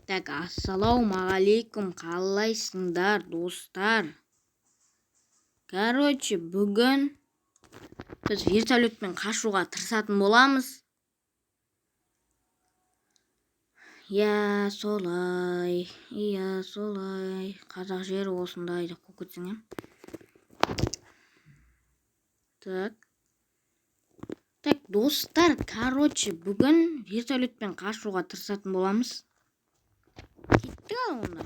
Так, ассалаумағалейкум, қалайсыңдар, достар? Короче, бүгін біз вертолетпен қашуға тырысатын боламыз. Иә, солай. Иә, солай. Қазақ жері осындай деп қойып кетсең, иә. Так. Так, достар, короче, бүгін вертолетпен қашуға тырысатын боламыз. Кеттік ал онда.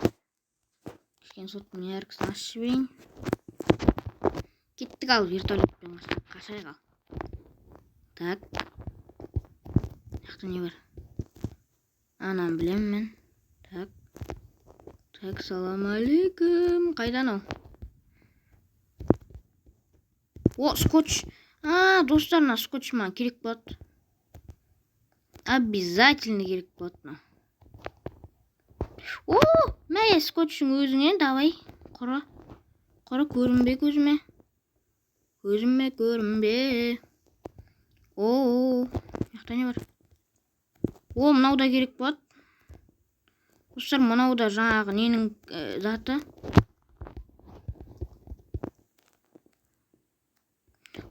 Кішкене соттың яркісін ашып жіберейін. Кеттік ал вертолетпен қашайық ал. Так. Мына жақта не бар? Ананы білемін мен. Так. Так, салам алейкум. Қайда анау? О, скотч. А, достар, мына скотч маған керек болады. Обязательно керек болады мынау. О, мә, скотчың өзіңе, давай. Құра. Құра, көрінбе көзіме. Көзіме көрінбе. О, мына жақта не бар? О, мынау да керек болады. Достар, мынау да жаңағы ненің заты.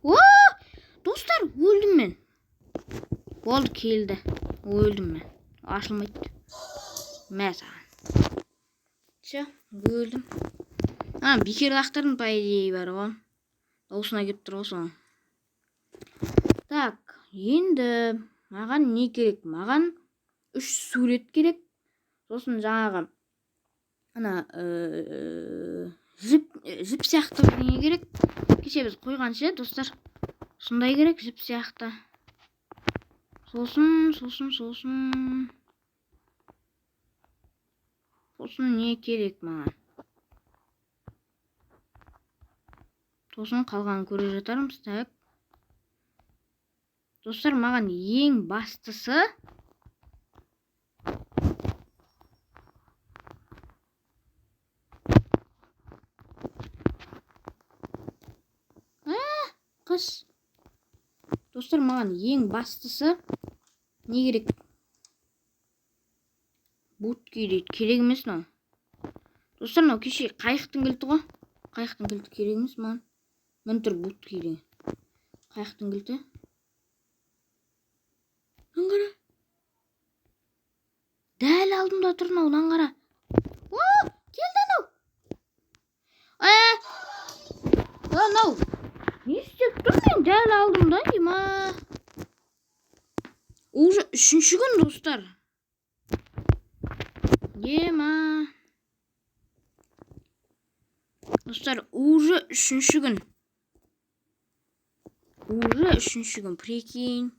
О, достар, өлдім мен. Болды, келді. Өлдім мен. Ашылмайды. Мә саған. Все, өлдім. А, бекер лақтырдым, по идее, бар ғой. Даусына келіп тұр ғой соның. Так, енді маған не керек? Маған 3 сурет керек. Сосын жаңағы ана жіп сияқты бірдеңе керек. Кеше біз қойған ше, достар. Сондай керек, жіп сияқты. Сосын, сосын, сосын. Сосын не керек маған? Сосын қалғанын көре жатармыз. Так. Достар, маған ең бастысы қыз. Достар, маған ең бастысы не керек? Будки дейді. Керек емес мынау. Достар, мынау кеше қайықтың кілті ғой. Қайықтың кілті керек емес маған. Міне тұр будки деген. Қайықтың кілті. Мынаны қара. Дәл алдымда тұр мынау, мынаны қара. О, келді анау. Анау. Не істеп тұр мен дәл алдымда, ема. Уже 3-ші күн, достар. Ема. Достар, уже 3-ші күн. Уже 3-ші күн, прикинь.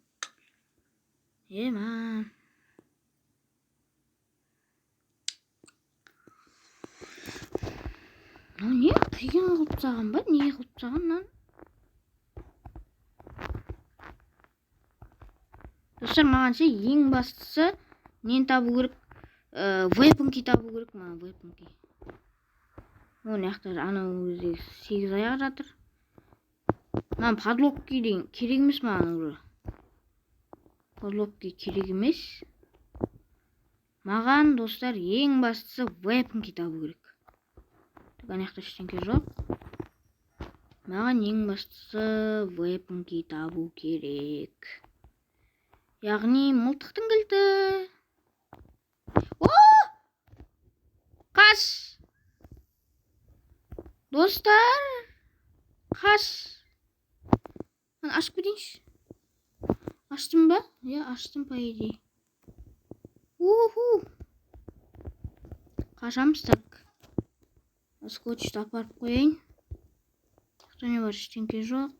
Ема. Мынау не? Қиын қылып тастаған ба? Не қылып тастаған мынаны? Достар, маған ше ең бастысы нені табу керек? Weapon key табу керек маған, weapon key. О, мына жақта анау өзі 8 аяқ жатыр. Маған подлог key деген керек емес маған уже. Подлог key керек емес. Маған, достар, ең бастысы weapon key табу керек. Так, ана жақта ештеңке жоқ. Маған ең бастысы weapon key табу керек. Яғни мылтықтың кілті. О! Қаш! Достар, қаш! Ана ашып кетейінші. Аштым ба? Иә, аштым, по идее. Уху! Қашамыз, так. Скотчты апарып қояйын. Жақта не бар? Ештеңке жоқ.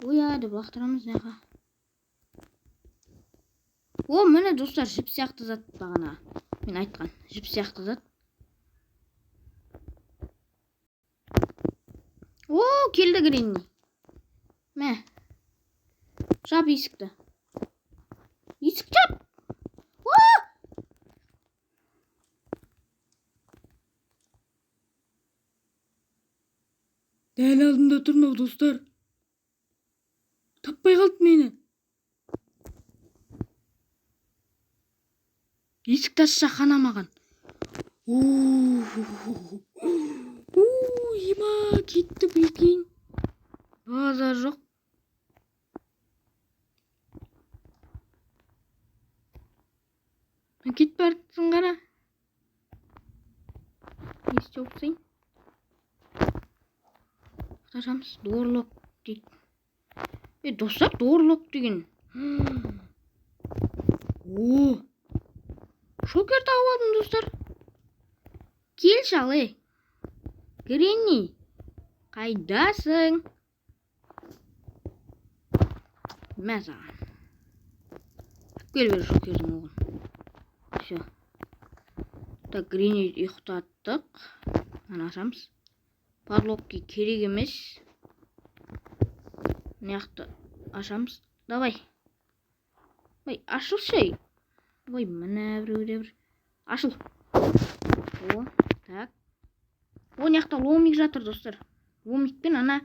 Оя деп лақтырамыз мына жаққа. О, міне, достар, жіп сияқты зат бағана. Мен айтқан, жіп сияқты зат. О, келді Гренни. Мә. Жап есікті. Есік жап. О! Дәл алдымда тұр мынау, достар. Таппай қалды мені. Есікті ашса хана маған. Ема, кетті, прикинь. Базар жоқ. Кетіп барыпсың, қара. Не істеп тастайын? Ашамыз. Door lock дейді. Е, достар, door lock деген. О! Шокер тауып алдым, достар. Келші ал, ей. Гренни. Қайдасың? Мә саған. Алып кел бері шокердің оғын. Все. Так, Гренни ұйықтаттық. Мына ашамыз. Падлокки керек емес. Мына жақты ашамыз. Давай. Ой, ашылшы. Ой, мына біреу де бір. Ашыл. О, так. О, мына жақта ломик жатыр, достар. Ломикпен ана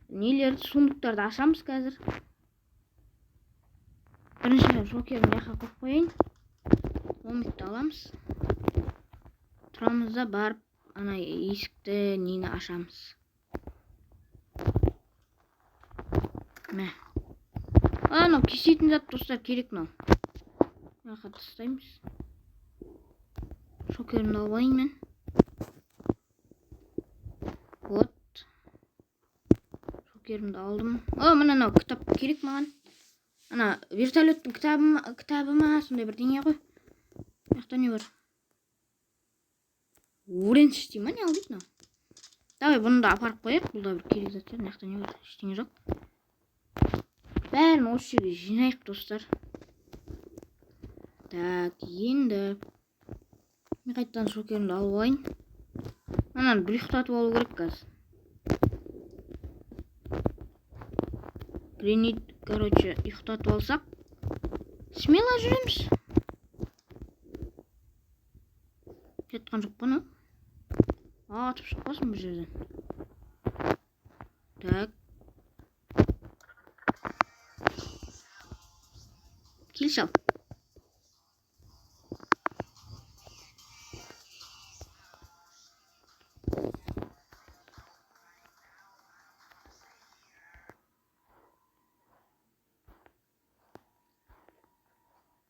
нелерді, сундуктарды ашамыз қазір. Бірінші шокерін мына жаққа қойып қояйын. Ломикті аламыз. Тұрамыз да барып ана есікті нені ашамыз. Мә. Анау кесетін зат, достар, керек мынау. Мына жаққа тастаймыз. Шокерімді алып алайын мен. Вот. Шокерімді алдым. О, міне мынау кітап керек маған. Ана вертолеттің кітабы ма, сондай бірдеңе ғой. Мына жақта не бар? Оранж дей ма, не ал дейді мынау? Давай бұны да апарып қояйық. Бұл да бір керек зат шығар. Мына жақта не бар? Ештеңе жоқ. Бәрін осы жерге жинайық, достар. Так, енді мен қайтадан шокерімді алып алайын. Ананы бір ұйықтатып алу керек қазір. Гренни, короче, ұйықтатып алсақ, смело жүреміз. Жатқан жоқ па анау? Атып шықпасын бір жерден. Так. Келші ал.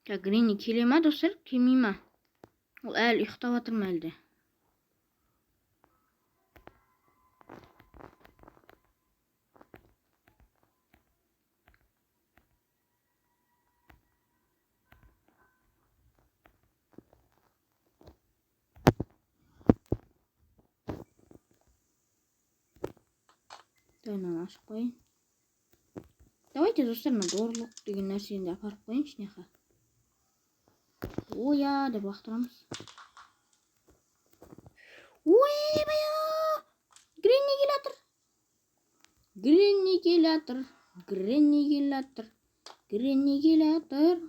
Так, Гренни келе ма, достар? Келмей ма? Ол әлі ұйықтап жатыр ма әлде? Мынаны ашып қояйын. Давайте, достар, мына дорлық деген нәрсені де апарып қояйыншы мына жаққа. Оя деп лақтырамыз. Ойбай! Гренни келатыр. Гренни келатыр. Гренни келатыр. Гренни келатыр.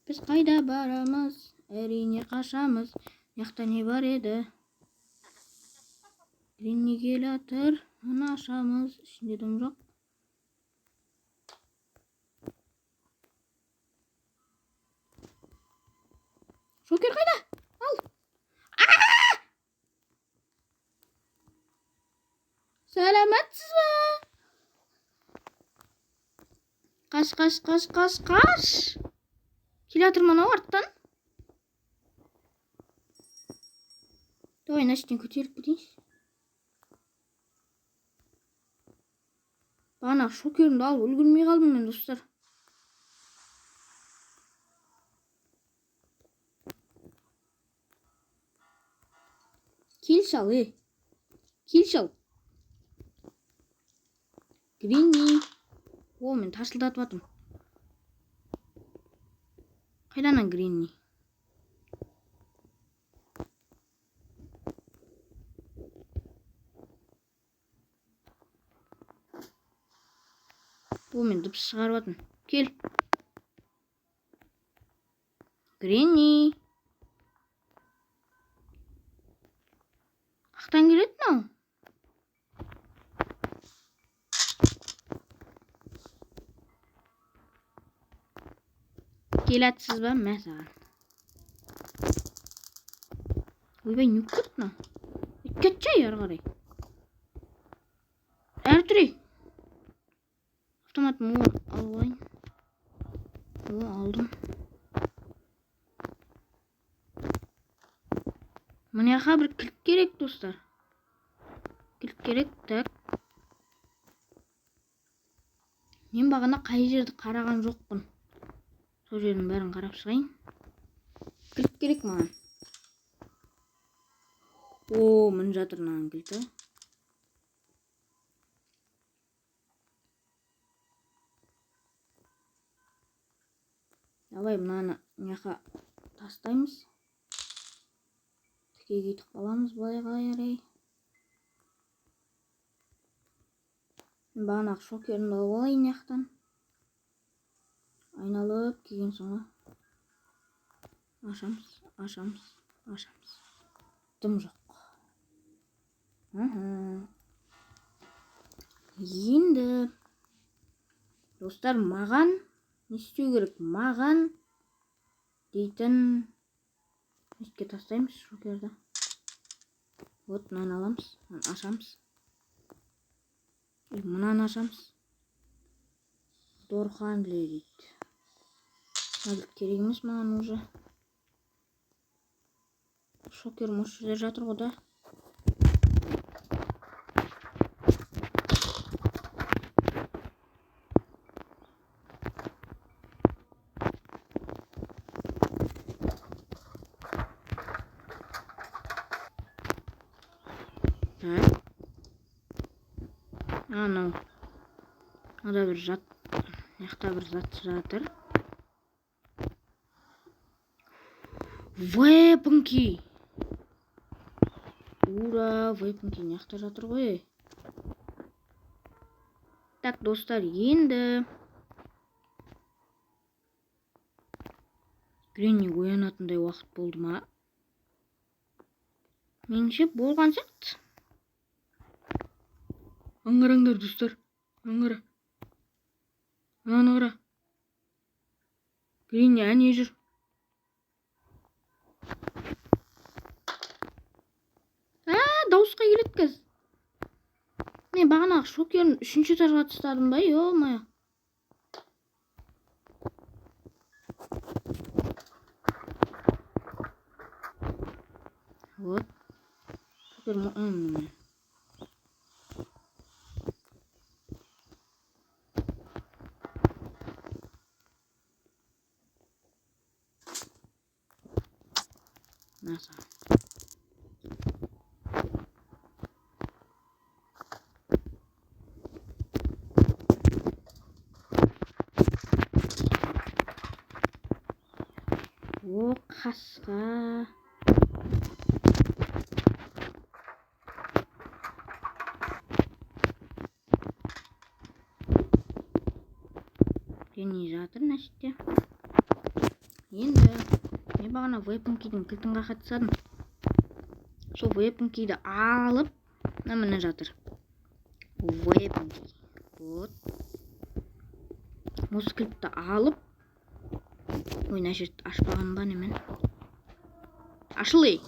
Біз қайда барамыз? Әрине қашамыз. Мына жақта не бар еді? Гренни келатыр. Мына ашамыз. Ішінде дым жоқ. Шокер қайда? Ал. Сәлеметсіз бе? Қаш, қаш, қаш, қаш, қаш. Келе жатыр ма анау арттан? Давай, мына жерден көтеріп кетейінші. Бағана шокерімді алып үлгермей қалдым мен, достар. Келші ал, ей. Келші ал. Гренни. О, мен тарсылдатып жатырмын. Қайда ана Гренни? О, мен дыбыс шығарып жатырмын. Кел. Гренни. Қаяқтан келеді мынау? Келатсыз ба? Мә саған. Ойбай, не болып кетті мынау? Кетші ары қарай. Әрі тұр ей. Автоматым алып алайын. О, алдым. Мына жаққа бір кілт керек, достар. Кілт керек, так. Мен бағана қай жерді қараған жоқпын. Сол жердің бәрін қарап шығайын. Кілт керек маған. О, міне жатыр мынаның кілті. Давай мынаны мына жаққа тастаймыз. Тіке кетіп қаламыз былай қарай. Бағанағы шокерімді алып алайын мына жақтан. Айналып келген соң ашамыз, ашамыз, ашамыз. Дым жоқ. Енді достар, маған не істеу керек? Маған дейтін еске тастаймыз шокерді. Вот мынаны аламыз, мынаны ашамыз. И мынаны ашамыз. Дорхан дейді. Мына керек емес маған уже. Шокерім осы жерде жатыр ғой да. Анау. Ада бір зат, мына бір зат жатыр. Вепнки. Ура, вепнки мына жақта жатыр ғой. Так, достар, енді Гренни оянатындай уақыт болды ма? Меніңше болған сияқты. Аңғараңдар, достар. Аңғара. Ананы қара. Гренни әне жүр. Ә, дауысқа келеді қазір. Мен бағанағы шокерін 3-ші этажға тастадым ба? Ё-моё. Вот. Шокер міне. О, қасқа. Гренни жатыр мына жерде. Енді мен бағана weapon key'дің кілтін қаққа тастадым. Сол weapon key'ді алып, мына міне жатыр. Weapon key. Вот. Осы кілтті алып, ой, мына жерді ашпаған ба немен? Ашыл ей.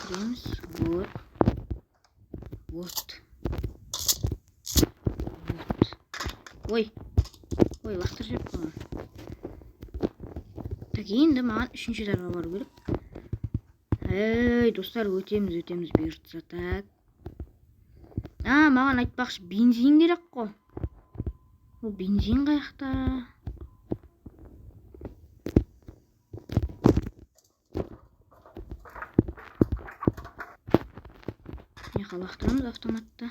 Кіреміз. Вот. Вот. Вот. Ой. Ой, лақтырып жіберіп қойған. Так, енді маған 3-ші этажға бару керек. Ей, достар, өтеміз, өтеміз бұйыртса. Так. А, маған айтпақшы, бензин керек қой. Ол бензин қаяқта? Мына лақтырамыз автоматта.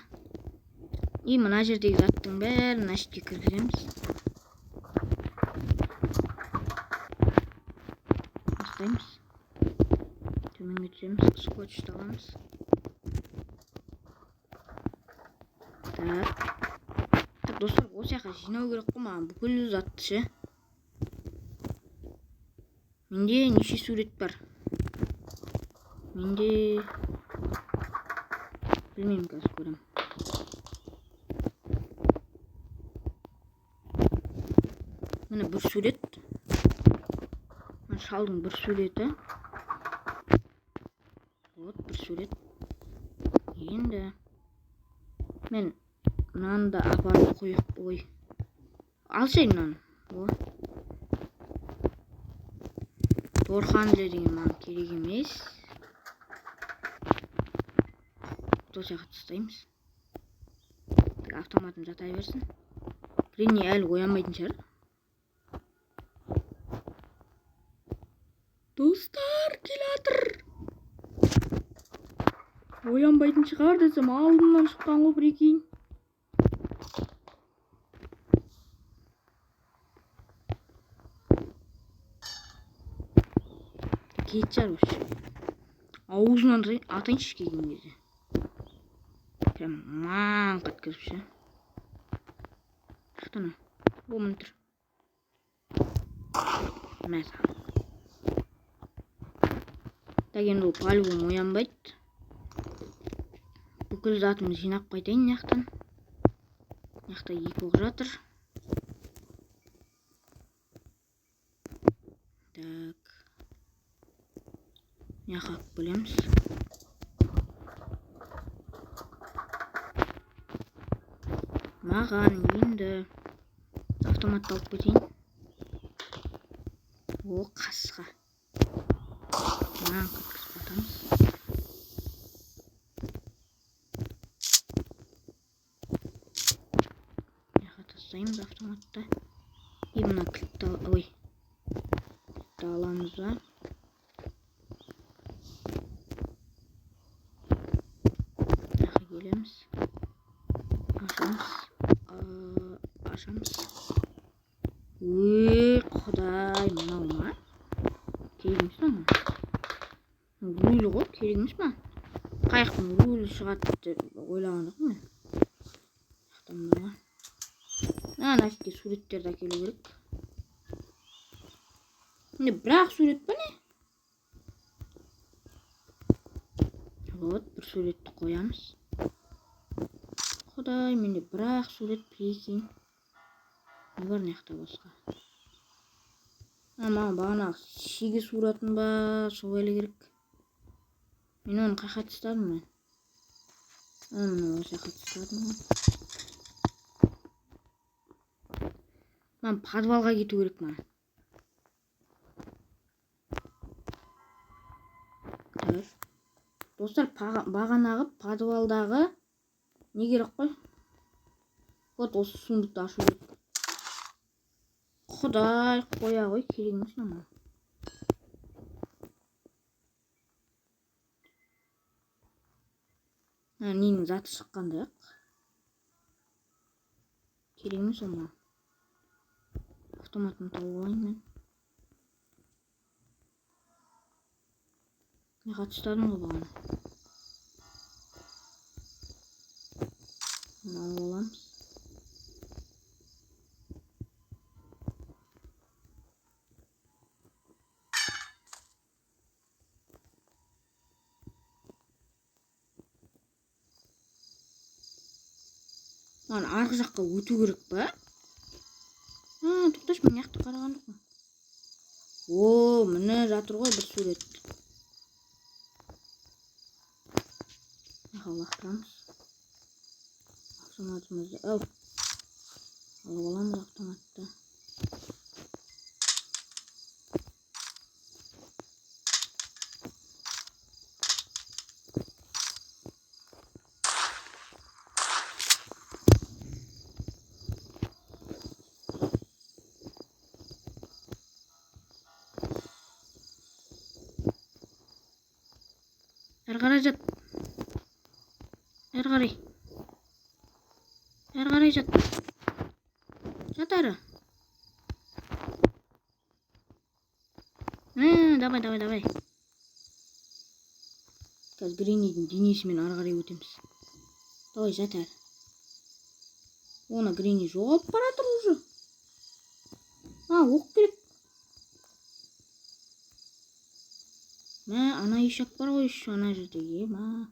И мына жердегі заттың бәрін мына жерге кіргіземіз. Бастаймыз. Төменге түсеміз, скотчты аламыз. Так. Так, достар, осы жаққа жинау керек қой маған бүкіл затты ше. Менде неше сурет бар? Менде білмеймін, қазір көремін. Міне бір сурет. Шалдың бір суреті. Вот бір сурет. Енді мен мынаны да апарып қойып, ой. Алсай мынаны. О. Торханлы деген маған керек емес. Осы жаққа тастаймыз. Так, автоматым жата берсін. Гренни әлі оянбайтын шығар. Достар, келатыр. Оянбайтын шығар десем, алдымнан шыққан ғой, прикинь. Кетіп шығар вообще. Аузынан атайыншы келген кезде. Прям маңқ еткізіп ше. Шықты ана. О, міне тұр. Мә саған. Так, енді ол по-любому оянбайды. Бүкіл затымды жинап қайтайын мына жақтан. Мына жақта екі оқ жатыр. Так. Мына жаққа алып келеміз. Маған енді автоматты алып кетейін. О, қасқа. Маған қырқызып атамыз. Мына жаққа тастаймыз автоматты. И мына кілтті ой. Кілтті аламыз ба? Мына жаққа келеміз. Ашамыз. Ашамыз. Ой, құдай, мынау ма? Керек емес па мынау? Рулі ғой, керек емес па? Қайықтың рулі шығады деп ойлаған жоқпын мен. Жақтан мына. Ана жерге суреттерді әкелу керек. Не, бірақ сурет па не? Вот, бір суретті қоямыз. Құдай, менде бірақ сурет, прикинь. Не бар мына жақта басқа? Маған бағанағы шеге суретін ба, сол әлі керек. Мен оны қай жаққа тастадым мен? Міне осы жаққа тастадым ғой. Маған подвалға кету керек маған. Так. Достар, бағанағы подвалдағы не керек қой? Вот осы сундукты ашу керек. Құдай, қоя ғой, керек емес маған. Ненің заты шыққандай ақ. Керек емес ол маған. Автоматын тауып алайын мен. Не қатыстадым ғой бағана. Мына алып аламыз. Маған арғы жаққа өту керек па? Тоқташы, мен мына жақты қараған жоқпын. О, міне жатыр ғой бір сурет. Мына лақтырамыз. Автоматымызды алып аламыз автоматты. Әрі қарай жат. Әрі қарай. Әрі қарай жат. Жат әрі. Давай, давай, давай. Қазір Греннидің денесімен ары қарай өтеміз. Давай, жат әрі. Оны Гренни жоғалып бара жатыр уже. Оқ керек. Мә, ана ешек бар ғой еще ана жерде, ема.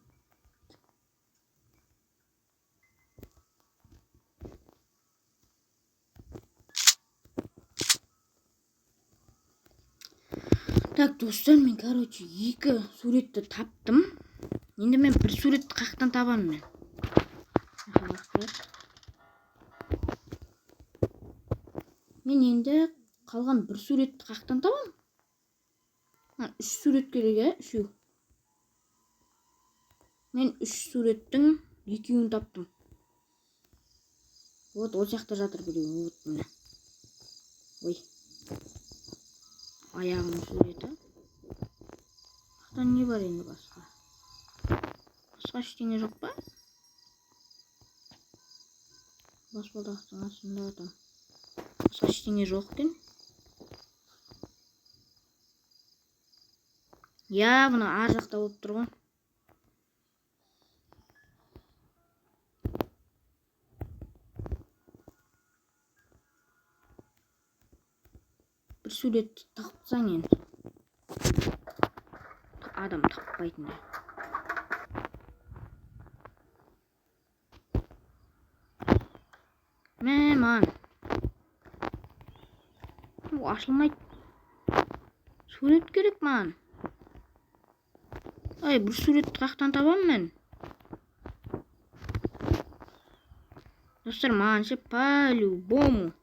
Так, достар, мен, короче, екі суретті таптым. Енді мен бір суретті қаяқтан табамын мен? Аха, лақтырайық. Мен енді қалған бір суретті қаяқтан табамын? Ha, үш сурет керек, ә? Үшеу. Мен үш суреттің екеуін таптым. Вот, ол жақта жатыр біреуі. Вот, міне. Ой. Аяғының суреті. Ақтан не бар енді басқа? Басқа ештеңе жоқ па? Баспалдақтың астында там. Басқа ештеңе жоқ екен. Я, мына ар жақта болып тұр ғой. Бір суретті тапсаң енді. Адам таппайтын. Мә, маған. О, ашылмайды. Сурет керек маған. Ай, бір суретті қаяқтан табамын мен? Достар, маған ше по-любому.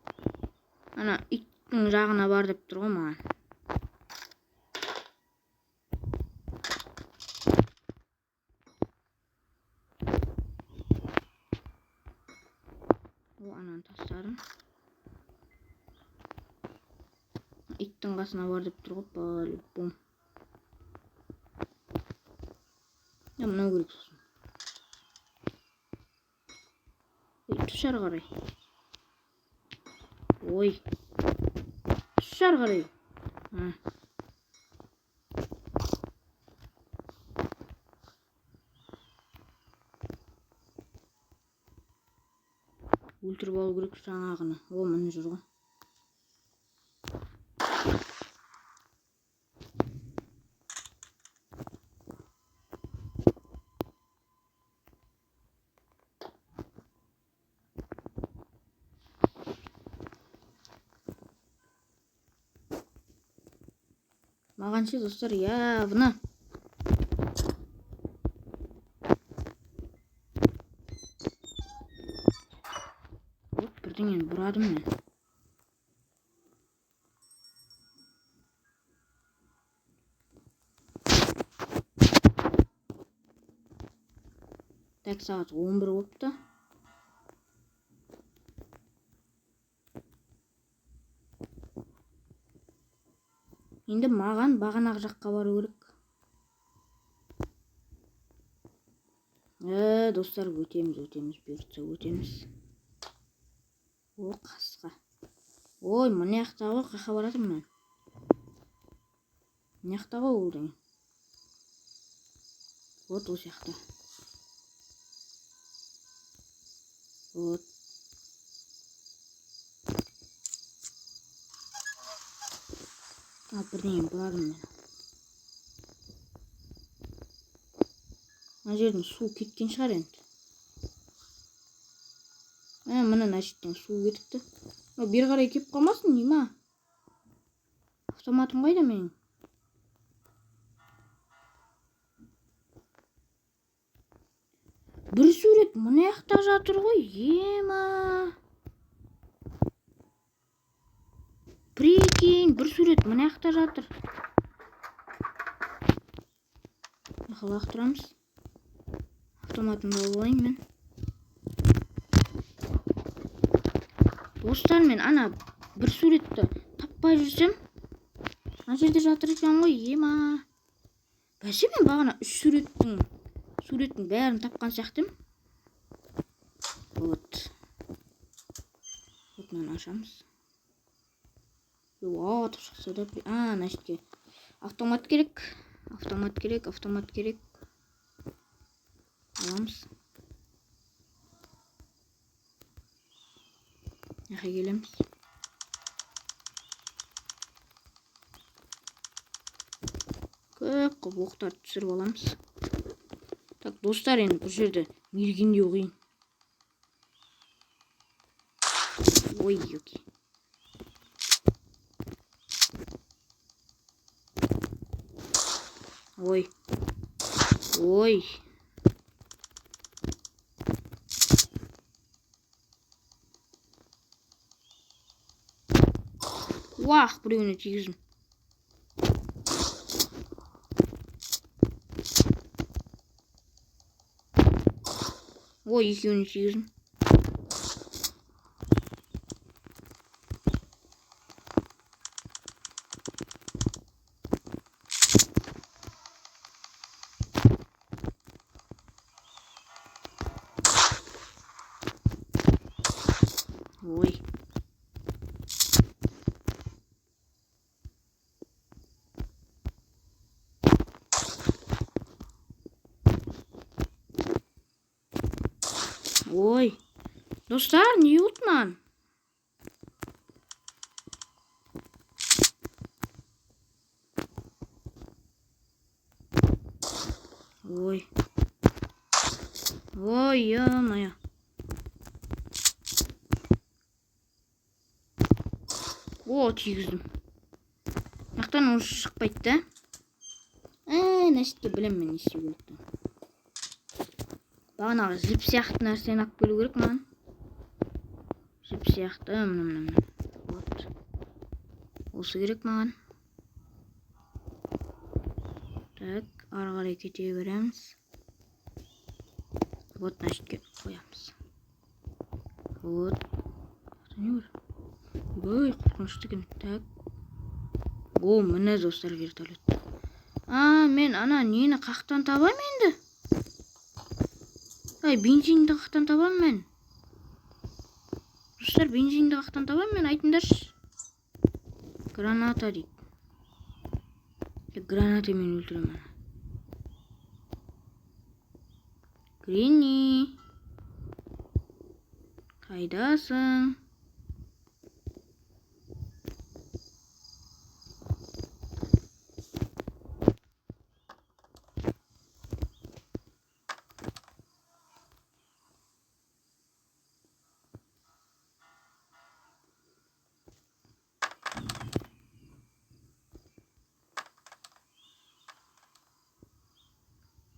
Ана иттің жағына бар деп тұр ғой маған. О, ананы тастадым. Иттің қасына бар деп тұр ғой по-любому. Я, мынау керек сосын. Ой, түс ары қарай. Ой. Түс ары қарай. А. Өлтіріп алу керек жаңағыны. О, міне жүр ғой. Маған ше, достар, явно. Вот, бірдеңені бұрадым мен. Так, сағат 11 болыпты. Енді маған бағанағы жаққа бару керек. Достар, өтеміз, өтеміз, бұйыртса өтеміз. О, қасқа. Ой, мына жақта ғой, қаяққа баратырмын мен? Мына жақта ғой ол деген. Вот, осы жақта. Вот. А, бірдеңені бұрадым мен. Мына жерден су кеткен шығар енді. Міне мына жерден су кетіпті. Мынау бері қарай келіп қалмасын, не ма? Автоматым қайда менің? Бір сурет мына жақта жатыр ғой, ема. Прикинь, бір сурет мына жақта жатыр. Лақтырамыз. Автоматымды алып алайын мен. Достар, мен ана бір суретті таппай жүрсем, мына жерде жатыр екен ғой, ема. Бәсе, мен бағана үш суреттің бәрін тапқан сияқтымын. Вот. Вот, мынаны ашамыз. Атып шықса да, мына жерге автомат керек. Автомат керек, автомат керек. Аламыз. Мына келеміз. Көп қылып оқтарды түсіріп аламыз. Так, достар, енді бұл жерде мергендеу қиын. Ой, окей. Ой. Ой. Уах, біреуіне тигіздім. Ой, екеуіне тигіздім. Ой. Ой. Достар, не болды маған? Ой. Ой, ё-моё. О, тигіздім. Мынақтан уже шықпайды да. Нәсітке білемін мен не істеу керектігін. Бағанағы жіп сияқты нәрсені алып келу керек маған. Жіп сияқты, міне, міне, міне. Вот. Осы керек маған. Так, ары қарай кете береміз. Вот, мына жерге қоямыз. Вот. Не бар? Ой, қорқынышты екен. Так. О, міне достар вертолет. А, мен ана нені қақтан табам енді? Ай, бензинді қақтан табам мен? Достар, бензинді қақтан табам мен, айтыңдаршы. Граната дейді. Гранатамен өлтіремін ана. Гренни. Қайдасың?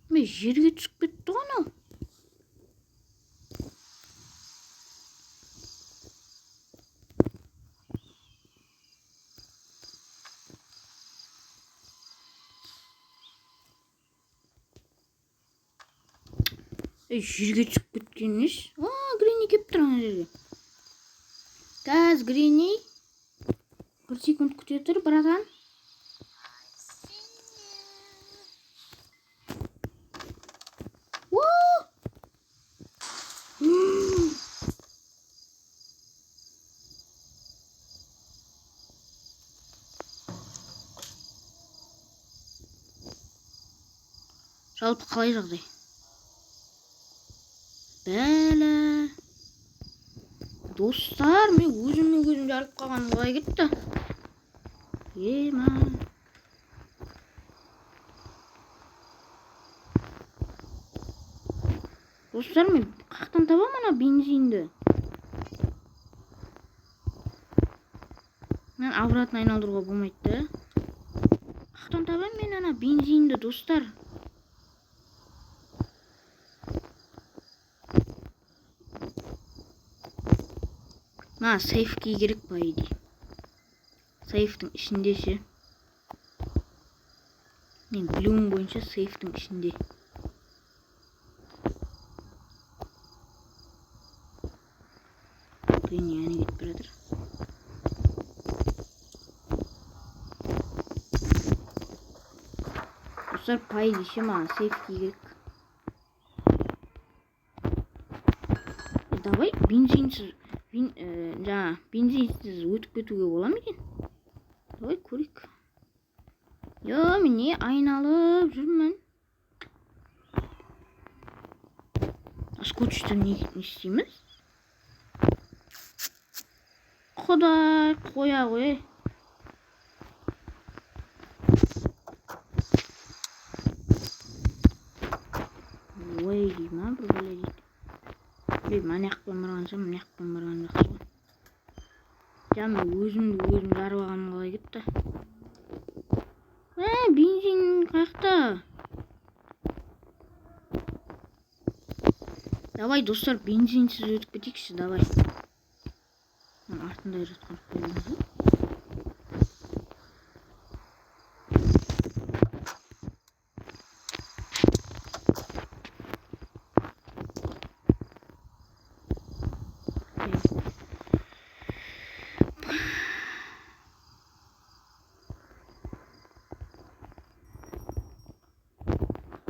Мен жерге түсіп кетті ғой анау. Ей, жерге түсіп кеткен несі? А, Гренни келіп тұр ана жерге. Қазір Гренни. Бір секунд күте тұр, братан. Жалпы қалай жағдай? Бәлі. Достар, мен өзіммен өзім жарылып қалғаным қалай кетті? Ема. Достар, мен қаяқтан табамын ана бензинді? Мен обратно айналдыруға болмайды да. Қаяқтан табамын мен ана бензинді, достар? Маған сейф кей керек, по идее. Сейфтің ішінде ше. Мен білуім бойынша сейфтің ішінде. Гренни әне кетіп бара жатыр. Достар, по идее ше маған сейф кей керек. Давай бензинсіз, жаңа бензинсіз өтіп кетуге бола ма екен? Давай көрейік. Йо, мен не айналып жүрмін? Скотчты не істейміз? Құдай, қоя ғой. Ой, дей ма, бір бәле дейді. Ей, мына жақпен барғанша, мына жақпен барған жақсы ғой. Жа, мен өзімді өзім жарып алғаным қалай кетті? Бензин қаяқта? Давай, достар, бензинсіз өтіп кетейікші, давай. Артында жатқан бензин.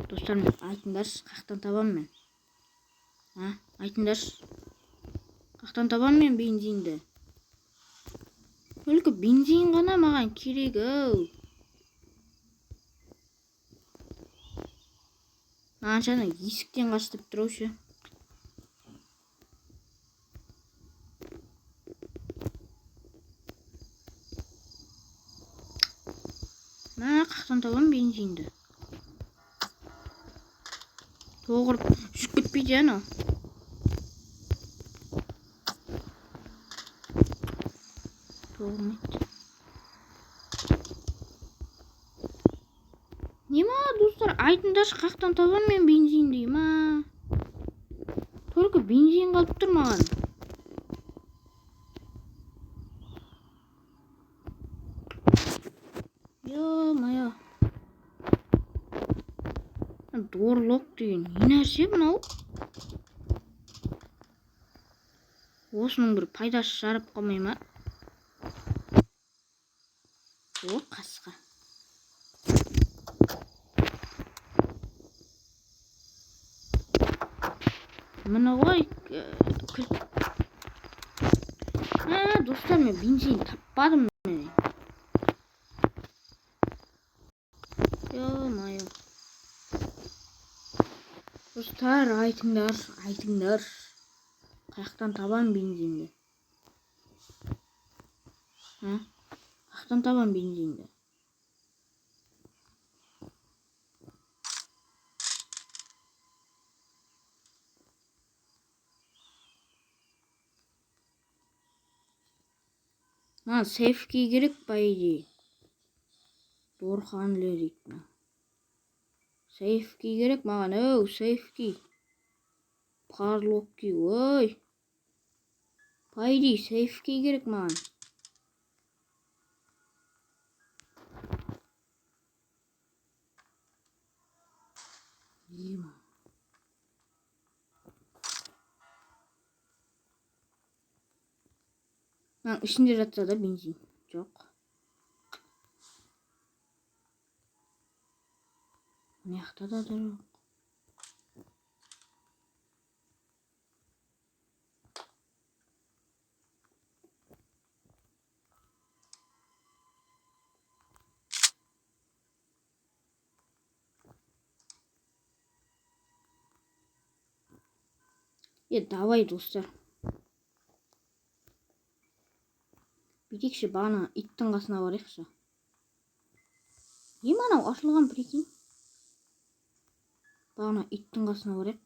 Достар, мен айтыңдаршы, қаяқтан табамын мен? А, айтыңдаршы. Қаяқтан табамын мен бензинді? Только бензин ғана маған керек, ау. Маған жаңа есіктен қаш деп тұр ау ше. Мә, қаяқтан табамын бензинді? Тоғырып жүріп кетпейді анау. Тоғырмайды. Не ма, достар, айтыңдаршы, қаяқтан табамын мен бензинді, ма? Только бензин қалып тұр маған. Ё-моё. Дорлок деген не нәрсе мынау? Осының бір пайдасы жарап қалмай ма? О, қасқа. Міне ғой, кілт. Достар, мен бензин таппадым мен. Ё-моё. Достар, айтыңдар, айтыңдар. Қаяқтан табам бензинді? А? Қаяқтан табам бензинді? Маған сейф-кей керек, по идее. Дорханлер дейді мына. Сейф-кей керек маған, оу, сейф-кей. Парлок-кей, ой. По идее, сейф-кей керек маған. Ема. Мынаның ішінде жатса да бензин. Жоқ. Мына жақта да жоқ. Давай, достар. Бүйтейікші, бағана иттің қасына барайықшы. Не мынау ашылған, прикинь? Бағана иттің қасына барайық.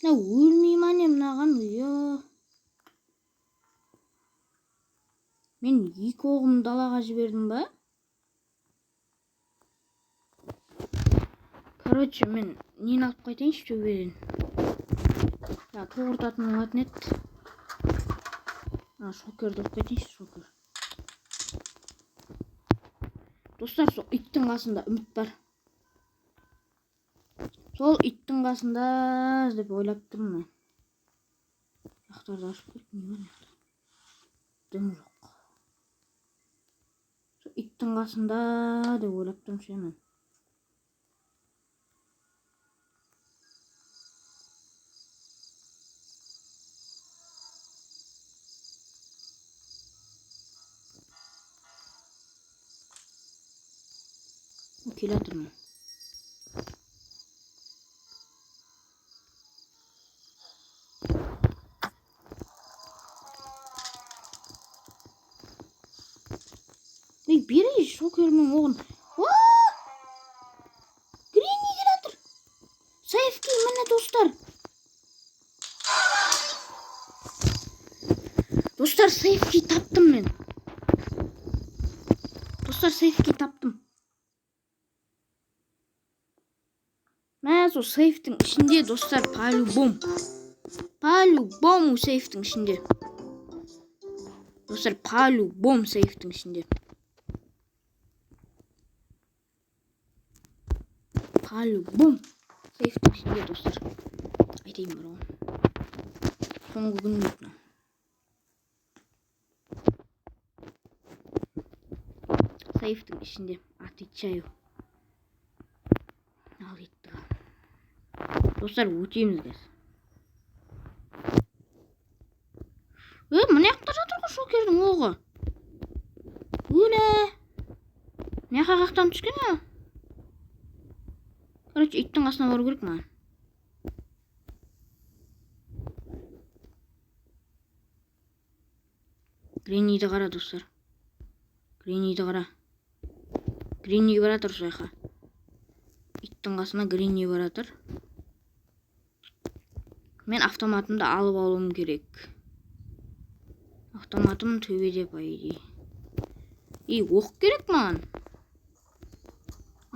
Мына өлмей ма не мынаған? Ұя. Мен екі оғымды далаға жібердім ба? Короче, мен нені алып қайтайыншы төбеден. Я, тоғыртатын болатын еді. Шокерді алып қайтайыншы, шокер. Достар, сол иттің қасында үміт бар. Сол иттің қасында деп ойлап тұрмын мен. Жақтарды ашып көрейік, не бар мына жақта? Дым жоқ. Сол иттің қасында деп ойлап тұрмын ше мен. Келе жатырмын. Ей, бері шокермен оғын. Достар, safe key таптым мен. Достар, safe key таптым. Мә, сол сейфтің ішінде, достар, по-любому. По-любому сейфтің ішінде. Достар, по-любому сейфтің ішінде. По-любому сейфтің ішінде, достар. Айтайын бар ғой. Соңғы күн дейді мынау. Сейфтің ішінде, отвечаю. Ал кеттік. Достар, өтеміз қазір. Мына жақта жатыр ғой шокердің оғы. Өлә. Мына жаққа қаяқтан түскен ау? Короче, иттің қасына бару керек маған. Гренниді қара, достар. Гренниді қара. Гренни бара жатыр сол жаққа. Иттің қасына Гренни бара жатыр. Мен автоматымды алып алуым керек. Автоматым төбеде, по идее. И оқ керек маған.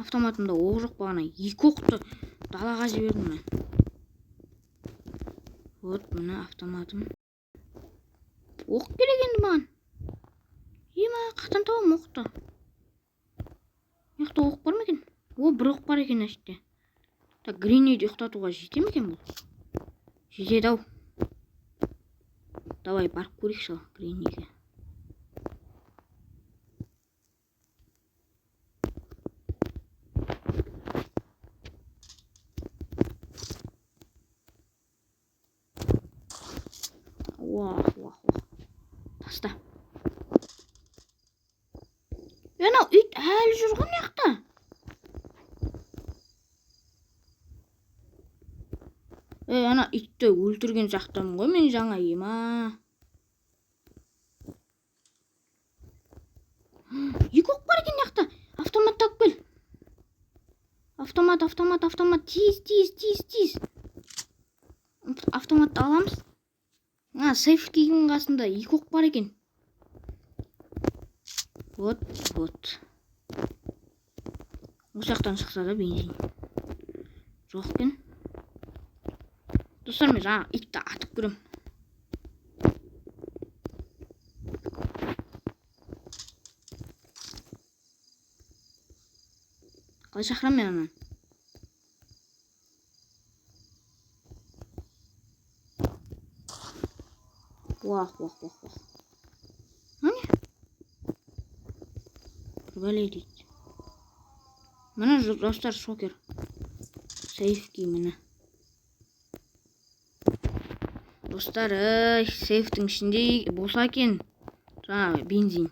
Автоматымда оқ жоқ бағана. 2 оқты далаға жібердім мен. Вот, міне автоматым. Оқ керек енді маған. Ема, қаяқтан табамын оқты? Мына жақта оқ бар ма екен? О, бір оқ бар екен мына жерде. Так, Гренниді ұйықтатуға жете ме екен бұл? Жетеді ау. Давай, барып көрейікші ал Гренниге. Уах, уах, уах. Таста. Анау ит әлі жүр ғой мына жақта. Ана итті өлтірген жақтамын ғой мен жаңа, ема. 2 оқ бар екен мына жақта. Автомат тауып кел. Автомат, автомат, автомат. Тез, тез, тез, тез. Автоматты аламыз. Сейф кидің қасында 2 оқ бар екен. Вот, вот. Осы жақтан шықса да бензин. Жоқ екен. Достар, мен жаңа итті атып көрем. Қалай шақырамын мен ананы? Уах, уах, уах, уах. Міне. Бір бәле дейді. Міне, достар, шокер. Сейф кей міне. Достар, ей, сейфтің ішінде болса екен. Жаңа бензин.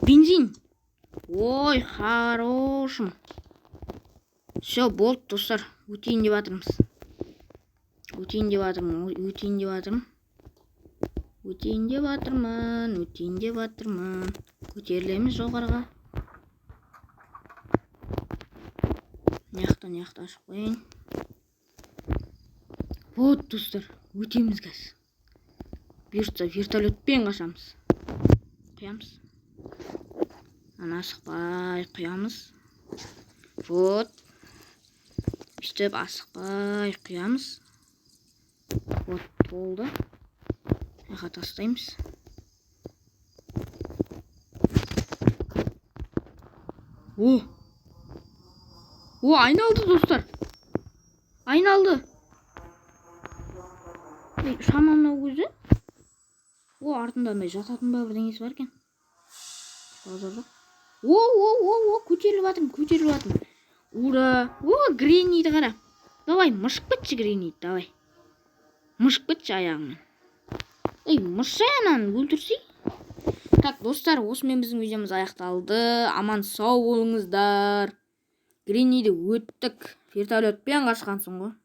Бензин. Ой, хорошым. Все, болды, достар. Өтейін деп жатырмыз. Өтейін деп жатырмын, өтейін деп жатырмын. Өтейін деп жатырмын, өтейін деп жатырмын. Көтерілеміз жоғарыға. Мына жақта, мына жақта ашып қояйын. Вот, достар, өтеміз қазір. Бұйыртса, вертолетпен қашамыз. Құямыз. Ана асықпай құямыз. Вот. Үстіп асықпай құямыз. Вот, толды. Жаққа тастаймыз. О! О, айналды, достар. Айналды. Ей, шама мынау өзі? О, артында андай жататын ба бірдеңесі бар екен. Базар жоқ. О, о, о, о, көтеріліп жатырмын, көтеріліп жатырмын. Ура! О, Гренниді қара. Давай, мышып кетші Гренниді, давай. Мышып кетші аяғыңмен. Ей, мышшы ананы өлтірсей. Так, достар, осымен біздің видеомыз аяқталды. Аман сау болыңыздар. Гренниді өттік. Вертолетпен қашқансың ғой.